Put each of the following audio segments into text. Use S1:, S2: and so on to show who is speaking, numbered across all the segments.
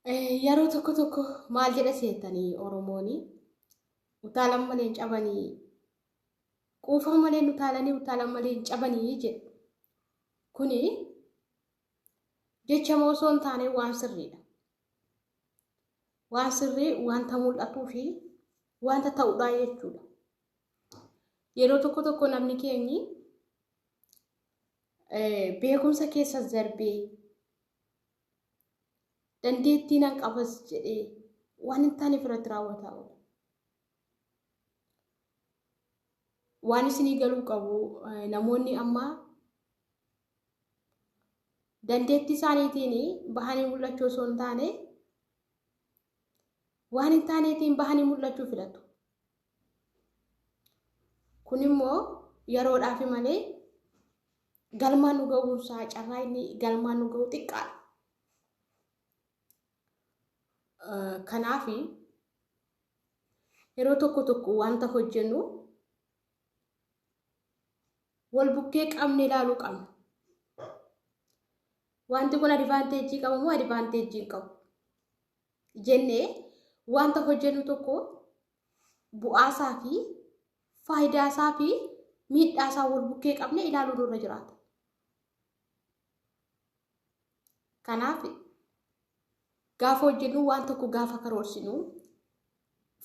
S1: Yeroo tokko tokko maal jedha seetanii Oromooni utaalan malee hin cabanii, quufan malee hin utaalanii, utaalan malee hin cabanii jedhu. Kuni jecha osoo hin taane waan sirriidha. Waan sirrii wanta mul'atuu fi wanta ta'udha jechuudha. Yeroo tokko tokko namni keenyi beekumsa keessa darbee dandeettii nan qabas jedhee waan hin taane irratti raawwataa oola. Waan isinii galuu qabu, namoonni ammaa dandeettii isaaniitiin bahanii mul'achuu osoo hin taane waan hin taaneetiin bahanii mul'achuu filatu. Kun immoo yeroodhaaf malee galmaan nu ga'uunsaa, carraa inni galmaan nu ga'u xiqqaadha. Kanaaf yeroo tokko tokko wanta hojjennu wal bukkee qabne ilaaluu qabna. Wanti kun advantage qaba moo advantage hin qabu jennee wanta hojjennu tokko bu'aasaa fi faayidaasaa fi miidhaasaa wal bukkee qabne ilaaluu nurra jiraata. Kanaaf gaafa hojjennu, waan tokko gaafa karoorsinu,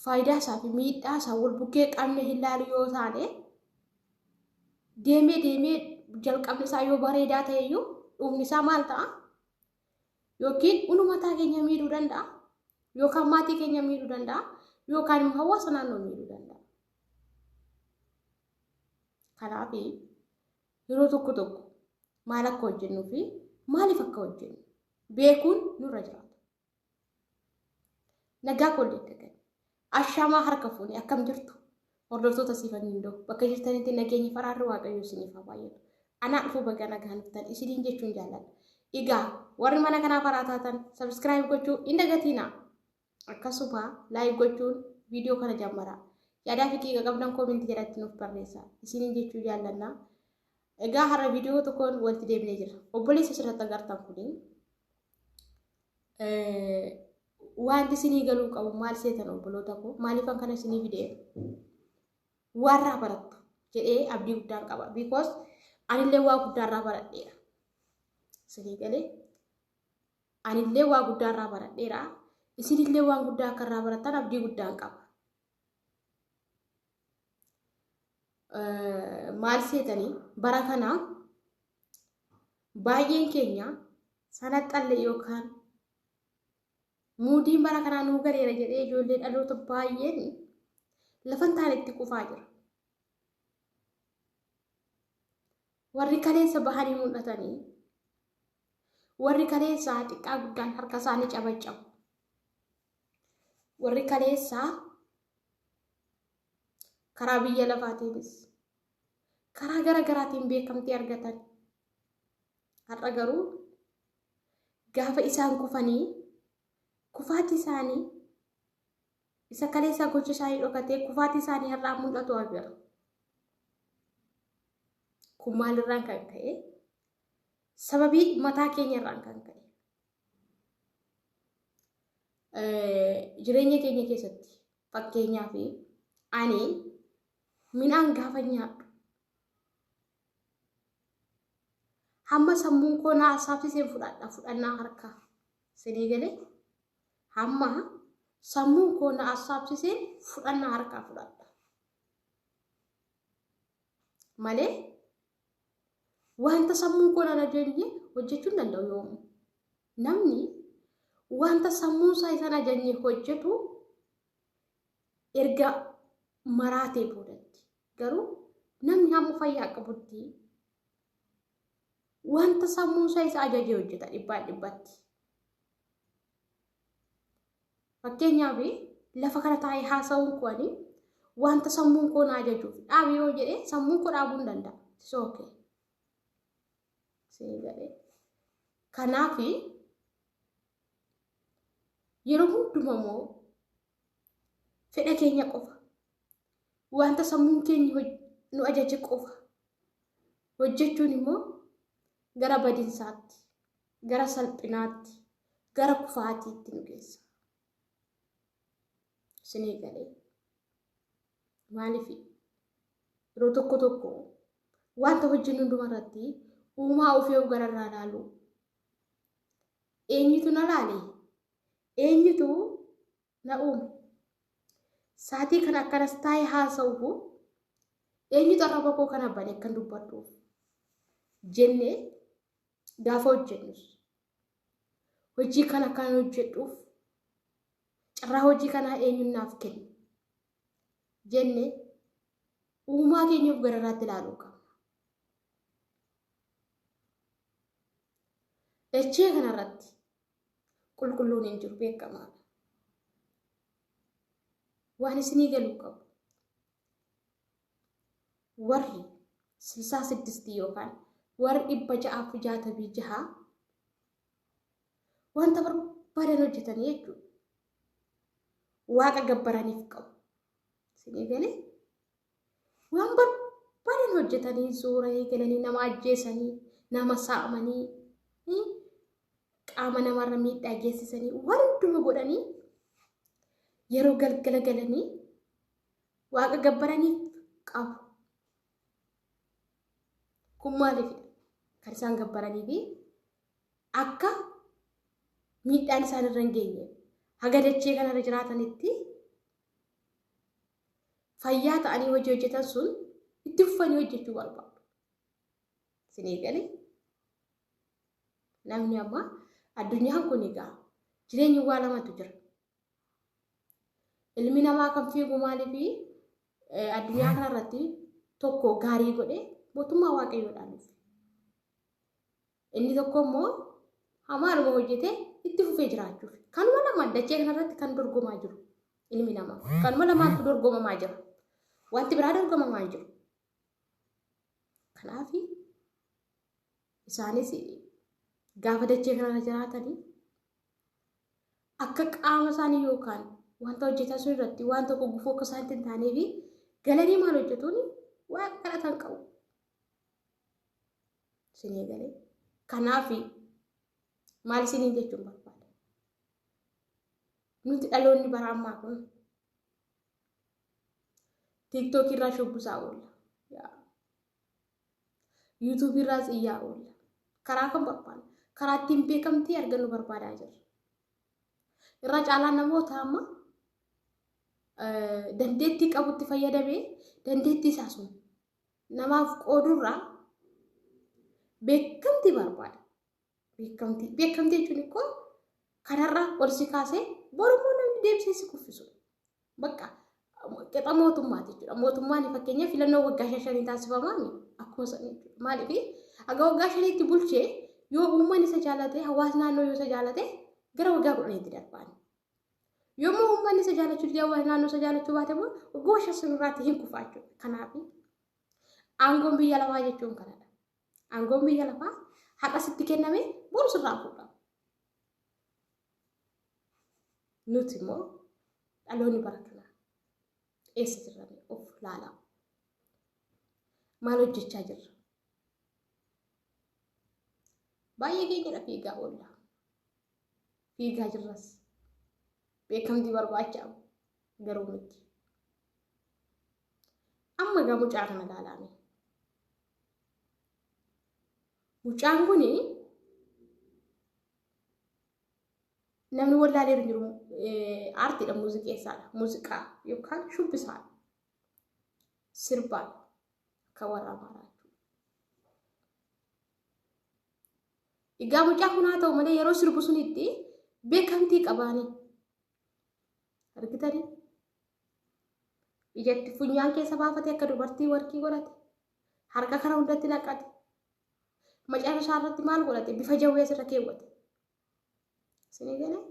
S1: faayidaasaa fi miidhaasaa wal bukkee qabne hin ilaalu yoo taane, deemee deemee jalqabni isaa yoo bareedaa ta'e iyyuu dhumni isaa maal ta'a? Yookiin unu mataa keenya miidhuu danda'a, yookaan maatii keenya miidhuu danda'a, yookaan immoo hawaasa naannoo miidhuu danda'a. Kanaaf yeroo tokko tokko maal akka hojjennuu fi maaliif akka hojjennu beekuun nurra jiraata. Nagaa kollee dagan. Ashamaa, harka fuunee, akkam jirtu? Hordoftoota Siifan Gindoo, bakka jirtanitti nageenyi faraarri Waaqayyo isiniif haa baay'atu. Anaa dhufuu, baga nagaan dhuftan isiniin jechuun jaalladha. Egaa warri mana kanaa faraa taatan subscribe gochuu hin dagatiinaa. Akkasuma like gochuun viidiyoo kana jammaraa. Yaadaa fi qiiqa qabdan comment jalatti nuuf barreessaa. Isiniin jechuu jaallanna. Egaa har'a viidiyoo tokkoon walitti deebinee jira. Obboleessi asirratti agartan kuni wanti isinii galuu qabu maal seetan, obboloota koo? Maaliifan kana isinii fidee? Warraa barattu jedhee abdii guddaan qaba. Because anillee waa guddaarraa baradheera. Isinii galee, anillee waa guddaarraa baradheera. Isinillee waan guddaa akka irraa barattan abdii guddaan qaba. Maal seetanii, bara kana baay'een keenya sanaxxalle yookaan muudiin bara kanaa nuu galeera jedhee ijoollee dhaloota baay'een lafa hin taane itti kufaa jira. Warri kaleessa bahanii mul'atanii, warri kaleessaa xiqqaa guddaan harka isaanii cabacabu. Warri kaleessaa karaa biyya lafaatiinis karaa gara garaatiin beekamtii argatan. Har'a garuu gaafa isaan kufanii, kufaatii isaanii isa kaleessaa gocha isaanii dhokatee kufaatii isaanii har'aa mul'atu agarra. Kun maalirraan kan ka'e? Sababii mataa keenyarraan kan ka'e. Jireenya keenya keessatti, fakkeenyaaf, ani midhaan gaafa nyaadhu hamma sammuun koo na hasaabsiseen fudhadha, fudhannaa harkaa. Isinii galee, hamma sammuun koo na hasaabsiseen fudhannaa harkaa fudhadha. Malee wanta sammuun koo na ajajne hojjechuu hin danda'u yoomu. Namni wanta sammuun isaa isaan ajajne hojjetu erga maraatee boodatti. Garuu namni hamma fayyaa qabutti wanta sammuun isaa isa ajaje hojjeta dhibbaan dhibbatti. Fakkeenyaaf, lafa kana taa'ee haasa'uun koo ani wanta sammuun koo na ajajuuf dhaabi yoo jedhee sammuun koo dhaabuu hin danda'a. It's okay. Isinii galee? Kanaaf yeroo hundumaa immoo fedha keenya qofa, wanta sammuun keenya nu ajaje qofa hojjechuun immoo gara badinsaatti, gara salphinaatti, gara kufaatiitti nu geessa. Isinii galee maaliif yeroo tokko tokko wanta hojjennu hundumarratti uumaa ofii of gararraa ilaalu. Eenyutu na laale? Eenyutu na uume? Saatii kana akkanas taa'ee haasa'uuf eenyutu arraba koo kana bane akkan dubbadhuuf jennee gaafa hojjennus hojii kana akkan hojjedhuuf carraa hojii kanaa eenyuun naaf kenne jennee uumaa keenya of gararraatti ilaaluu qabna. Dachee kanarratti qulqulluun hin jiru beekamaadha. Waan isinii galuu qabu. Warri 66 yookaan warri 666 wanta barbaadan hojjetanii jechuudha. Waaqa gabbaraniif qabu. Isinii galee waan barbaadan hojjetanii suuranii galanii nama ajjeesanii nama saamanii qaama namarra miidhaa geessisanii waan hunduma godhanii yeroo galgala galanii waaqa gabbaraniif qabu. Kun maaliifidha? Kan isaan gabbaranii fi akka miidhaan isaan irra hin geenye haga dachee kanarra jiraatanitti fayyaa ta'anii hojii hojjetan sun itti fufanii hojjechuu barbaadu. Isinii galee namni amma addunyaan kun egaa jireenyi waa lamatu jira. Ilmi namaa kan fiigu maaliifi addunyaa kanarratti tokko gaarii godhee mootummaa waaqayyoodhaan dhufe. Inni tokko immoo hamaanuma hojjetee itti fufee jiraachuuf. Kanuma lamaan dachee kanarratti kan dorgomaa jiru ilmi namaa. Kanuma lamaantu dorgomamaa jira. Wanti biraa dorgomamaa hin jiru. Kanaaf isaanis gaafa dachee kanarra jiraatanii akka qaama isaanii yookaan wanta hojjetan sun irratti waan tokko gufuu akka isaanitti hin taanee fi galanii maal hojjetuun waaqa kadhatan qabu. Isinii galee. Kanaaf maal isiniin jechuun barbaada? Nuti dhaloonni bara ammaa kun tiiktookii irraa shubbisaa oolla. Yuutuubii irraas iyyaa oolla. Karaa kan barbaanna. Karaa ittiin beekamtii argannu barbaadaa jirra. Irra caalaan namoota amma dandeettii qabutti fayyadamee dandeettii isaa sun namaaf qoodurraa beekamtii barbaada. Beekamtii. Beekamtii jechuun immoo kanarra ol si kaasee borummoo namni deebisee si kuffisu. Bakka qixa mootummaati jechuudha. Mootummaan fakkeenyaaf filannoo waggaa 5 taasifamaa akkuma sana jechuudha. Maaliif haga waggaa 5tti bulchee yoo uummanni isa jaalate hawaasni naannoo yoo isa jaalate gara waggaa 10tti darbaan. Yommuu uummanni isa jaalachuu dide hawaasni naannoo isa jaalachuu baate immoo waggaa 5 sanarraatti hin kufaa jechuudha. Kanaaf aangoon biyya lafaa jechuun kanadha. Aangoon biyya lafaa haqa sitti kenname boru sirraa fuudhama. Nuti immoo dhaloonni bara kanaa eessa jirra of laalaa. Maal hojjechaa jirra? Baay'ee keenyadha fiigaa oolla. Fiigaa jirras. Beekamtii barbaachaa garuu miti. Amma egaa mucaa kana ilaalaame. Mucaan kuni namni wallaalee jiru aartiidha muuziqeessaadha. Muuziqaa yookaan shubbisaadha. Sirbaadha. Akka warra Amaaraa jechuudha. Egaa mucaa kun haa ta'u malee yeroo sirbu sunitti beekamtii qabaanii. Argitanii? Ijatti funyaan keessa baafatee akka dubartii warqii godhate. Harka kana hundatti naqate. Macaafa isaa irratti maal godhate? Bifa jawwee asirra keewwate. Isinii galee?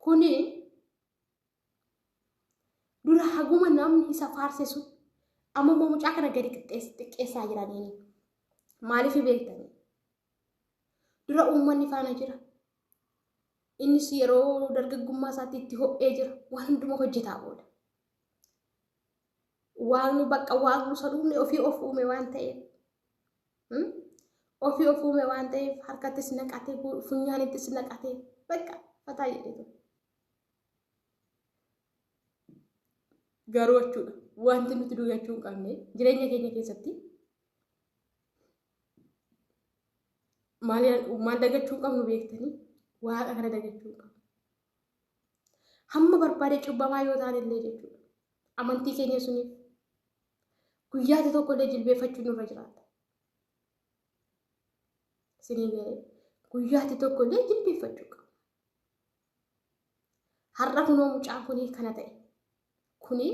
S1: Kuni dura haguma namni isa faarse sun amma immoo mucaa kana gadi xiqqeessaa jiraniini. Maaliif beektanii? Dura uummanni faana jira. Innis yeroo dargaggummaa isaatti itti ho'ee jira. Waan hundumaa hojjetaa oola. Waaqni bakka waaqni isa dhuumne ofii of uume waan ta'eef. Ofii of uume waan ta'eef harkattis naqatee funyaanittis naqatee bakka fataa jedhetu. Garuu jechuudha wanti nuti dagachuu hin qabne jireenya keenya keessatti maal dagachuu hin qabnu beektanii waaqa kana dagachuu hin qabnu. Hamma barbaade cubbamaa yoo ta'an illee jechuudha. Amantii keenya suniif guyyaatti tokko illee jilbeeffachuun nurra jiraata. Isinii galee guyyaatti tokko illee jilbeeffachuu qaba. Har'a kunoo mucaan kunii kana ta'e. Kuni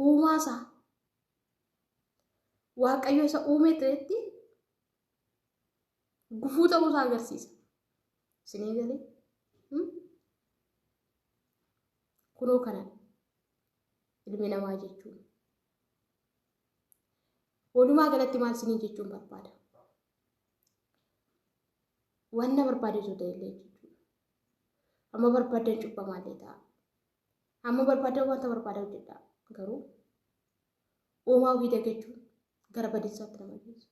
S1: uumaasaa Waaqayyo isa uume ta'etti gufuu ta'uusaa agarsiisa. Isinii galee kunoo kanadha ilmi namaa jechuun. Walumaa galatti maal isiniin jechuun barbaada? Wanna barbaadetu ta'e illee jechuudha. Amma barbaadan cubbamaallee ta'a. Amma barbaadan wanta barbaada hojjedha. Garuu uumaa ofii dagachuun gara badiisaatti nama geessa.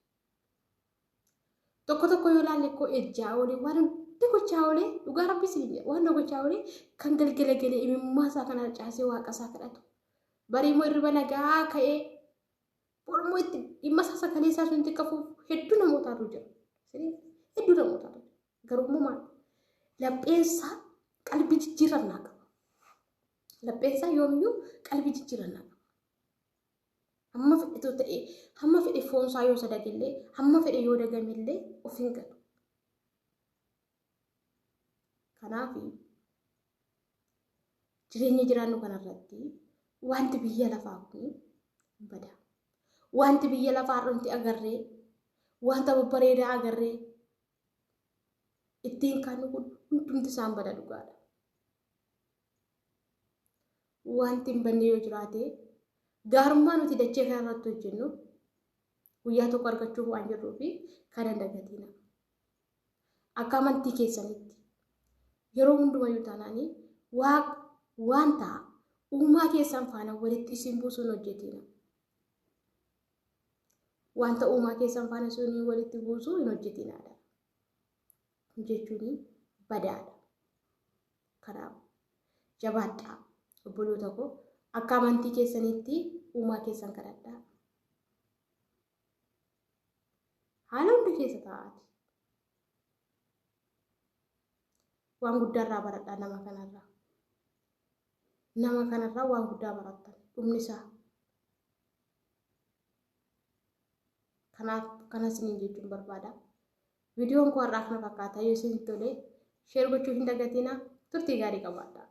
S1: Tokko tokko yoo ilaalle koo ejjaa oolee waan hundi gochaa oolee dhugaa rabbi isin jedha waan gochaa oolee kan galgala galee imimmaa isaa kana caasee waaqa isaa kadhatu. Barii immoo hirriba nagaa ka'ee bormoo itti dhimma isaa sagalee isaa sun xiqqafuuf hedduu namootaatu jira. Hedduu namootaatu jira. Garuu immoo maal? Lapheensaa qalbii jijjiirannaa qaba. Lapheensaa yoomiyyuu qalbii jijjiirannaa qaba. Hamma fedhe ta'e, hamma fedhe foonsaa yoo sadagellee, hamma fedhe yoo dagamellee of hin gatu. Kanaaf jireenya jiraannu kanarratti wanti biyya lafaa kun hin bada. Wanti biyya lafaa irratti agarree, wanta babbareedaa agarree ittiin kaanu kun hundumti isaan bada dhugaadha. Wanti hin banne yoo jiraate gaarummaa nuti dachee kanarratti hojjennu guyyaa tokko argachuuf waan jirruu fi kana hin dagatina. Akka amantii keessanitti yeroo hundumayyuu taanaanii wanta uumaa keessan faana walitti isin buusuun hojjetina. Wanta uumaa keessan faana isin walitti buusuu hin hojjetinaadha. Jechuun badaadha. Kanaaf jabaadhaa obboloota koo akka amantii keessanitti uumaa keessan kadhadhaa. Haala hunda keessa taa'aati. Waan guddaarraa baradhaa nama kanarraa. Nama kanarraa waan guddaa barattan dhumni isaa. Kanaaf kana isiniin jechuun barbaada. Viidiyoon koo har'aa kana fakkaata yoo isin tole sheer gochuu hin dagatinaa turtii gaarii qabaadhaa.